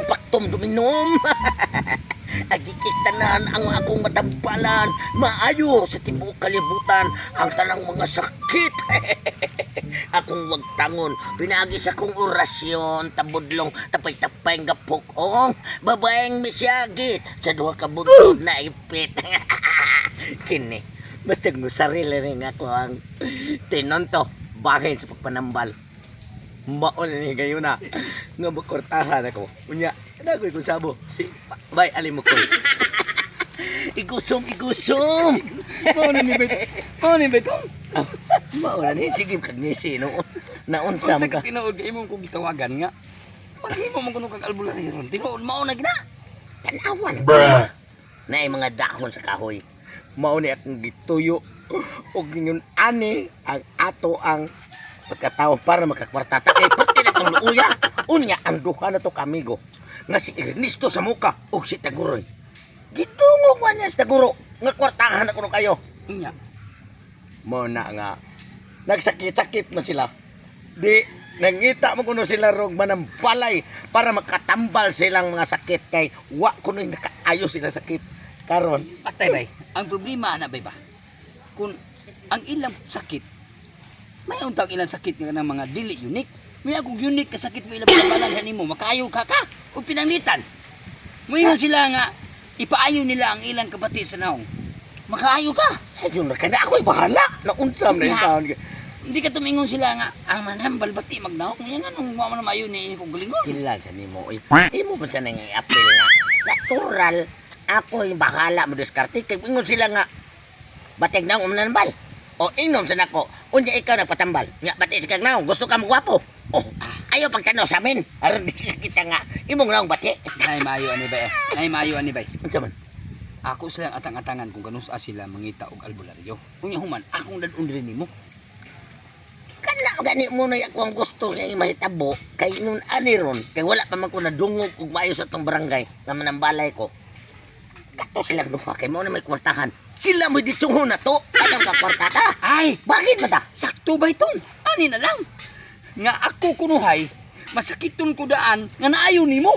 Paktom duminom. Agikitanan ang akong matambalan. Maayo sa tibuok kalibutan ang tanang mga sakit. Akong wagtangon, pinagi sa kong orasyon, tabudlong, tapay-tapay nga pukong, babaeng misyagi, sa duha ka buntod na ipit. Kini, basta mo sarili rin ako ang tinonto, bahin sa pagpanambal. Maon ni kayo na nga makortahan ako. Unya, dagoy kong sabo. Si, bay, alim mo ko. Igusom, igusom! Mao na ni bay. Mao ni bay tong. Mao na ni, sige kagnisi, no? Naunsa Unsa man ka. ka tinuod kay imong kong gitawagan nga. Maghimo man kuno kag albularyo ron. Tinuod mao na gina. Tanawa na. Naay mga dahon sa kahoy. Mao ni akong gituyo og ningon ani ang ato ang pagkatao para makakwarta ta kay pati na tong luuya. Unya ang duha na to kamigo nga si Ernesto Samuka ug si Taguroy. Gidungog man niya si Taguro nga kwartahan na kuno kayo. Unya. Mao na nga nagsakit-sakit man sila. Di nangita mo kuno sila rog manambalay para makatambal silang mga sakit kay wa kuno nakaayo sila sakit karon. Patay bay. Ang problema ana bay ba? Kung ang ilang sakit may untag ilang sakit nga ng mga dili unique. May akong unique ka sakit mo ilang panabalan nimo, makaayo ka ka o pinanglitan. Moingon sila nga ipaayo nila ang ilang kabati sa naong. Makaayo ka. Sa yun na kaya ako'y bahala. Naunsa man Nga. na taon. Hindi ka tumingon sila nga ang manambal bati magnaong. Nga nga nung wa man maayo ni kong galingon. Kilan sa nimo oy. Imo man sa nang i-appeal nga natural ako'y bahala mo diskarte kay ingon sila nga batig na umanambal. O inom sa nako. Unya ikaw nagpatambal. Nga bati sa kag naong gusto ka magwapo. Oh, ayaw pagtanaw sa amin. Aron di kita nga imong naong bati. Nay maayo ani bay. Nay maayo ani bay. Unsa man? Ako silang atang-atangan kung kanusa sila mangita og albularyo. Unya human akong dadon diri nimo. Kana gani mo na ako ang gusto nga mahitabo kay nun ani ron kay wala pa man ko nadungog og maayo sa tong barangay nga manambalay ko. Kato silang duha kay mo na may kwartahan. Sila mo ditsunghon na to. Anong ka kwarta ta? Ay, Bakit ba ta? sakto ba itong? Ani na lang. Nga ako kunuhay, masakiton ko daan nga naayo nimo.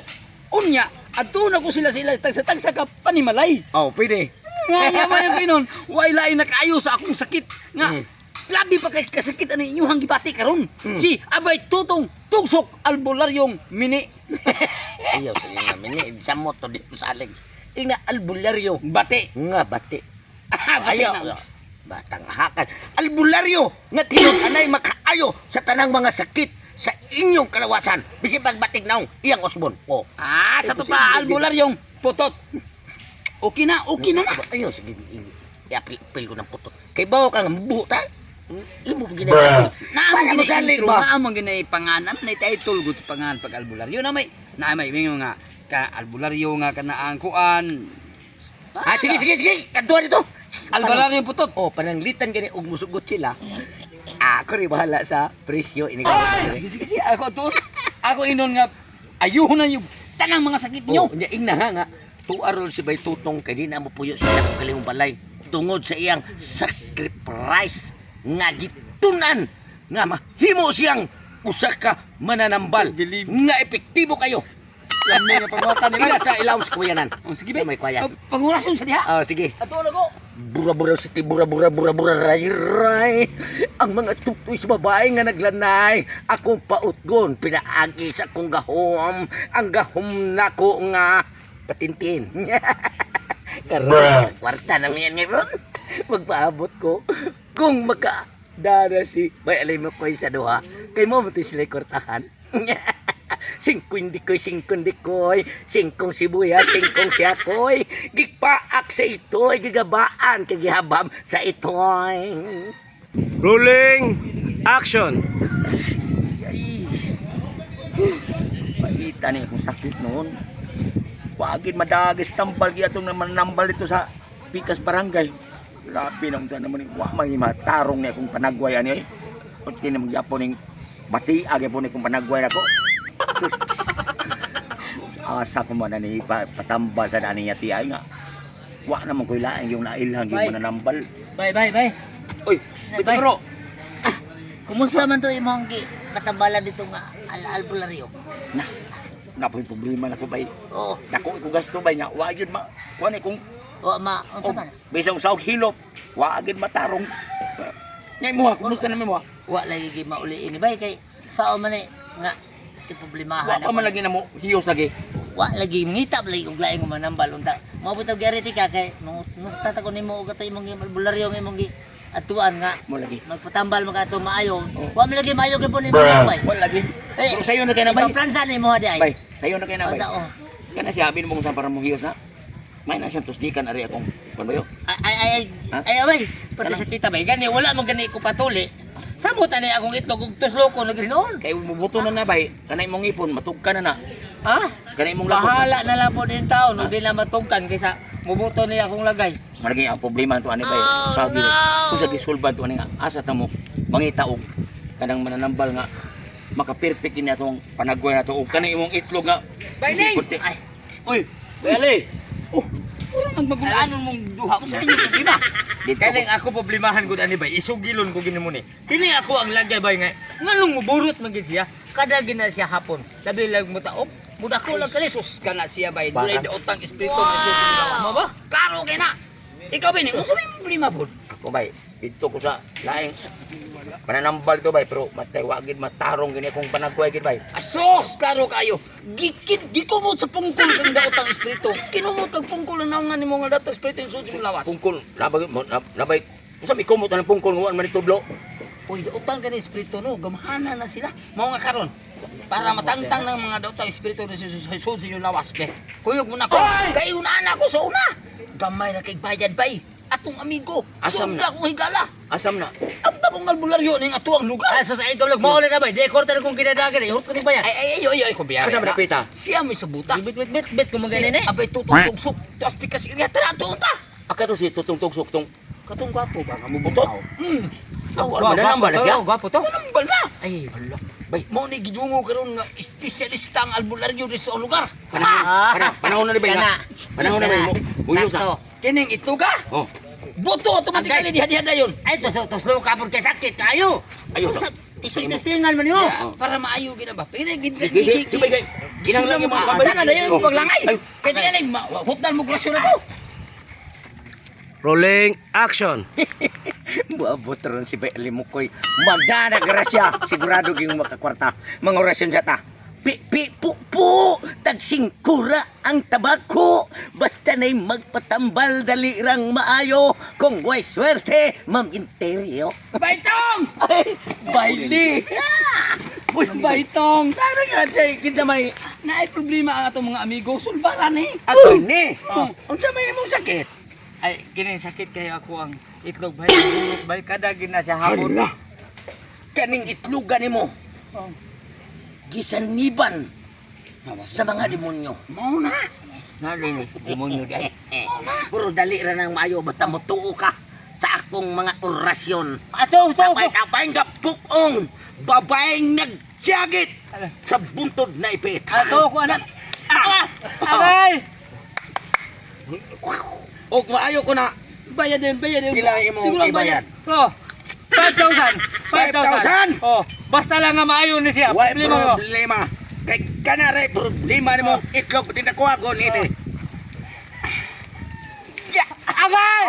Unya, adto na ko sila sila tagsa-tagsa ka panimalay. Oh, pwede. Nga nga man yung kinon, way lain na kaayo sa akong sakit. Nga, labi pa kay kasakit ani inyuhang gibati karon. Si Abay Tutong Tugsok Albularyong Mini. Ayaw sa nga mini samot to dito sa alig. Ina albularyo Bati. nga bati. Ah, bati Ayaw. na. Batang hakan. Albularyo nga tinud anay makaayo sa tanang mga sakit sa inyong kalawasan. Bisin pagbatig naong iyang osbon. Oh. Ah, sa to pa albularyong putot. Okay na na. Ayaw sige. I-apil ko ng putot. Kay bawo ka nga mabuho ta. Imo pa ginagawa. Naamang Para mo ginay salig intro, ba? naamang ginay panganam, na title gud sa pangan pag albularyo na may mingo nga ka albularyo nga kana ang kuan. Ah, sige, sige, sige. Kadtuan dito. Albularyo putot. Oh, pananglitan gani og musugot sila. Ako rin bahala sa presyo ini. Sige, sige, sige. Ako to. Ako inon nga ayuhon na yung tanang mga sakit niyo. Oh, nya ingna ha nga. Tuwa ron si Bay Tutong kay di na mo puyo sa iyang kalihong balay tungod sa iyang sacrifice nga gitunan nga mahimo siyang usa ka mananambal Believe. nga epektibo kayo. Lami nga pangwata nila. Ila sa ilawom sa kawayanan. Oh, sige, bay. May kwayan. Oh, pangurasyon sa diha. Oh, sige. Ato na ko. Bura-bura city, bura-bura, bura-bura, ray, ray. Ang mga tuktoy sa babae nga naglanay. Akong pautgon, pinaagi sa akong gahom. Ang gahom nako nga patintin. Karon, kwarta na yan ngayon. Magpaabot ko. Kung makadara si may alay mo ko'y sa duha. Kay mo mo sila kwartahan. Singkundi ko'y singkundi ko'y, singkong sibuyas, singkong siyakoy, gigpaak sa ito'y, gigabaan, kagihabam sa ito'y. Rolling action. Ay. Paita ni akong sakit noon. Wagin madagis tambal gyud atong naman nambal dito sa Pikas Barangay. Lapi na unsa naman ni wa man ni matarong ni akong panagway ani ay. Pati na magyapon ning bati agi po ni akong panagway nako. Sus. Asa ko man ani patambal sa dani niya tiay nga. Wa naman ko'y laing yung nailhang Bay. yung mananambal. Bay, bay, bay. Uy, Bay. bro. Ah, Kumusta man to imong gi katambalan dito nga albularyo? Na. Na po problema na ko bay. Oo. Dako ko gasto bay nga wa gyud ma kuan eh, kung Wa ma unsa man? bisan sa og hilop, wa gyud matarong. Ngay mo ha, kumusta na mo ha? Wa lagi gi mauli ini bay kay sao man eh nga ti problemahan Wa pa man lagi na mo hiyos lagi. Wa lagi ngita pa lagi og laing manambal unta. Mao bitaw gyari ti ka kay musta ta ko nimo og ato imong albularyo nga imong gi atuan nga Mo lagi. magpatambal man ka ato maayo. Wa man lagi maayo gyud po nimo bay. Wa lagi. Eh, Pero sayo na kay na bay. Ipaplansa na imo di ay. Bay, sayo na kay na bay. Unsa, oh. Kana siya abin mo kung saan para mo hiyos na. May na siyang tusdikan ari akong kuan bayo. Ay ay ay Ha? ay ay pati sa kita bay gani wala man gani ko patuli. Samot ani akong itlog ug tuslo ko naginoon. Kay mubuto na na bay, kanay mong ipon matugka na na. Ha? Kanay mong lakot. Bahala na lang po din taon, hindi na matugkan kaysa mubuto niya akong lagay. Malagi ang problema to ani bay. Sabi no, kung sa gisulban to ani nga asa ta mo mangita og kanang mananambal nga maka-perfect kini atong panagway na to og kanay imong itlog nga Bailey! Kunti. Ay. Uy, Bailey. Oh, puro man magulaanon mong duha mo sa inyong problema. Dito Kaning ako problemahan gud ani bay, isugilon ko gini mo ni. Kini ako ang lagay bay nga nganong muburot man gid siya. Kada gina siya hapon. Labi lang mo taop, mudako lang kalit. Sus kana siya bay, dunay daotang espiritu nga sus sa mo ba? Klaro kay na. Ikaw bay, unsa may problema pod? Ako bay, dito ko sa laing pananambal to bay pero matay wa gid matarong gini akong panagway gid bay. Asos, klaro kayo. Gikid gikumot sa pungkol kang daotang espiritu. Kinumot kag pungkol na naungan nimo nga daotang espiritu yung sud lawas. Pungkol, nabay nabay unsa may kumot ang pungkol nga wa man itudlo. Uy, daotang gani espiritu no, gamhana na sila. Mao nga karon para matangtang ng mga daotang espiritu na susud sa inyong lawas be. Kuyog mo na ko. Kay una na ako sa una. Gamay ra kay bayad bay. Atong amigo. Asam Sugda na. kong higala. Asam na. Ang bagong albularyo ning ato ang lugar. Asa sa ikaw lang, mao na bay, di korta na kong ginadagan, eh, hurot ko ni bayan. Ay ay ay ay, ay ko biyari. Asam na pita? Siya may sabuta. Bit bit bit bit kung magani ni. Abay tutong tugsok. Tapos pikas iriya tara ato unta. Aka to si tutong tugsok tong Katong gwapo ba nga Butot? mubutaw? Ako ano mananambal na siya. Gwapo to. Manambal na. Ay, Hala. Bay, mao ni gidungo karon nga espesyalista ang albularyo dito sa lugar. Panahon, Ah. panahon na ni bay na. Panahon na bay mo. Huyos Sakto. na. Kining itloga. Oh, Buto automatically diha diha dayon. Ay, tuslo tuslo ka po kay sakit kayo. Ayo to. Tisting-tistingan man nimo. Yeah, para maayo gina ba? Pero gid Si si si bay kay kinahanglan yung mga kabay. Sana na yun Oh. paglangay. Ay, Kay di alay hutdan mo grasyo na to. Rolling, action! Buabot ron si Bay Alimukoy. Magdana grasya. Sigurado gyud makakwarta. Mga orasyon sa ta. Pi pi pu pu tagsingkura ang tabako basta na'y magpatambal dali rang maayo kung way swerte ma'am Interio. Baitong! Ay, Bailey. Uy, baitong. Tara nga siya kinsa may Naay problema ang atong mga amigo sulbaran eh. ato ni. Unsa may imong sakit? Ay, kini sakit kayo ako ang itlog bay, burot bay kada gina siya hapon. Hala. Kaning itlogan nimo. Gisaniban sa mga demonyo. Mao na. Nalini, demonyo di ay. Puro dali ra nang maayo basta motuo ka sa akong mga orasyon. Ato, ato. Tapay-tapay nga pukong babaeng nagsyagit sa buntod na ipit. Ato ko anak. Ah! Agay! Og maayo ko na. Bayad din, bayad din. Pila imong Siguro ang ibayad? Oh. 5,000. 5,000? Oh, basta lang nga maayo ni siya. Way Problema mo. problema. Kay kana ray problema nimo itlog tinakuha ko nito. Agay!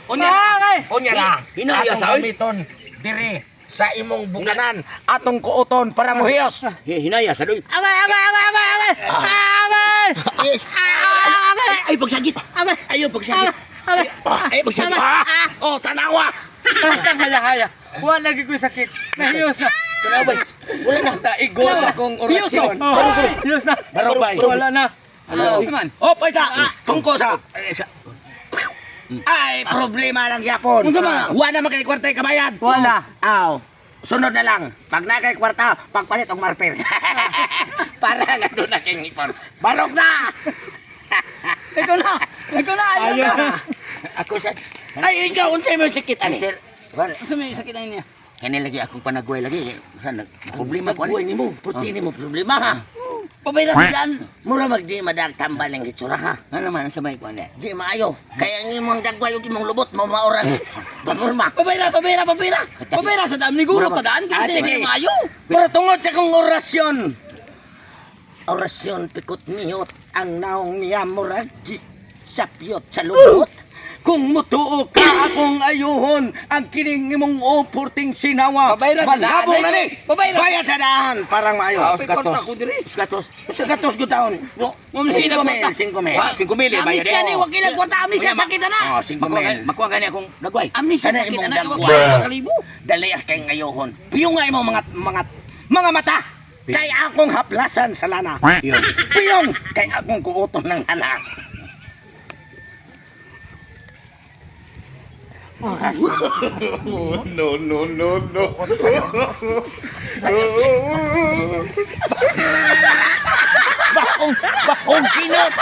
Unya. Agay! Unya na. Hinaya Atong sa oy. gamiton diri sa imong bukanan atong kuoton para mohiyos. Hinaya sa doy. Agay, agay, agay, agay, agay! Agay! Agay! Ay, pagsagit! Agay! Ayaw, pagsagit! Agay! Ay, pagsagit! Ah! Oh, tanawa! Basta haya-haya. Wala lagi ko sakit. Nahiyos na. Wala na. Naigo sa akong orasyon. Oh, hiyos na. Barobay. Wala na. Ano man? Oh, paisa. Pungko sa. Ay, problema lang yapon. Unsa man? Wala man kay kwarta kabayad. Wala. Aw. Sunod na lang. Pag na kay kwarta, pagpalit og marper. Para nga doon na king ipon. Balog na! Ikaw na. Ikaw na. Ayaw na. Ako sa Ay, ikaw unsay mo sakit ani? Mister, wala. Unsa may sakit ang niya? Kani lagi akong panagway lagi. Sa nag problema ko Pagbuhay ani. nimo, puti nimo problema ha. Pabayra sa daan. Mura mag di madag tambal ang hitsura ha. Ano naman ang sabay ko ane? Di maayo. Kaya ang imong dagway ug imong lubot mo maoras. Pamurma. Pabayra, pabayra, pabayra. Pabayra sa daan. Niguro ta daan. Ah, Kasi sige. di maayo. Pero tungod sa kong orasyon. Orasyon pikot miyot ang naong niya murag sapyot sa lubot. Kung mutuo ka akong ayuhon ang kining imong oporting sinawa. Pabayra sa daan. Malabong na ni. Pabayra. Bayad sa daan parang maayo. Ah, May kwarta ko diri. Gatos. Sa gatos ko taon. Ma'am, sige, 5 mil, nagkwarta. 5 mil. Wa, 5 mil eh, bayad Amnesia eh. ni wakil ang kwarta. Amnesia sakit na. Oh, 5 mil. Makuha gani akong dagway. Amnesia Sana sakit imong na. dagway. Wakil sa kalibo. Dali ah, kay ngayohon. Piyong nga imong mga mata. Kay akong haplasan sa lana. Piyong kay akong kuuton ng lana. No, no, no, no. Bakong bakong kinot.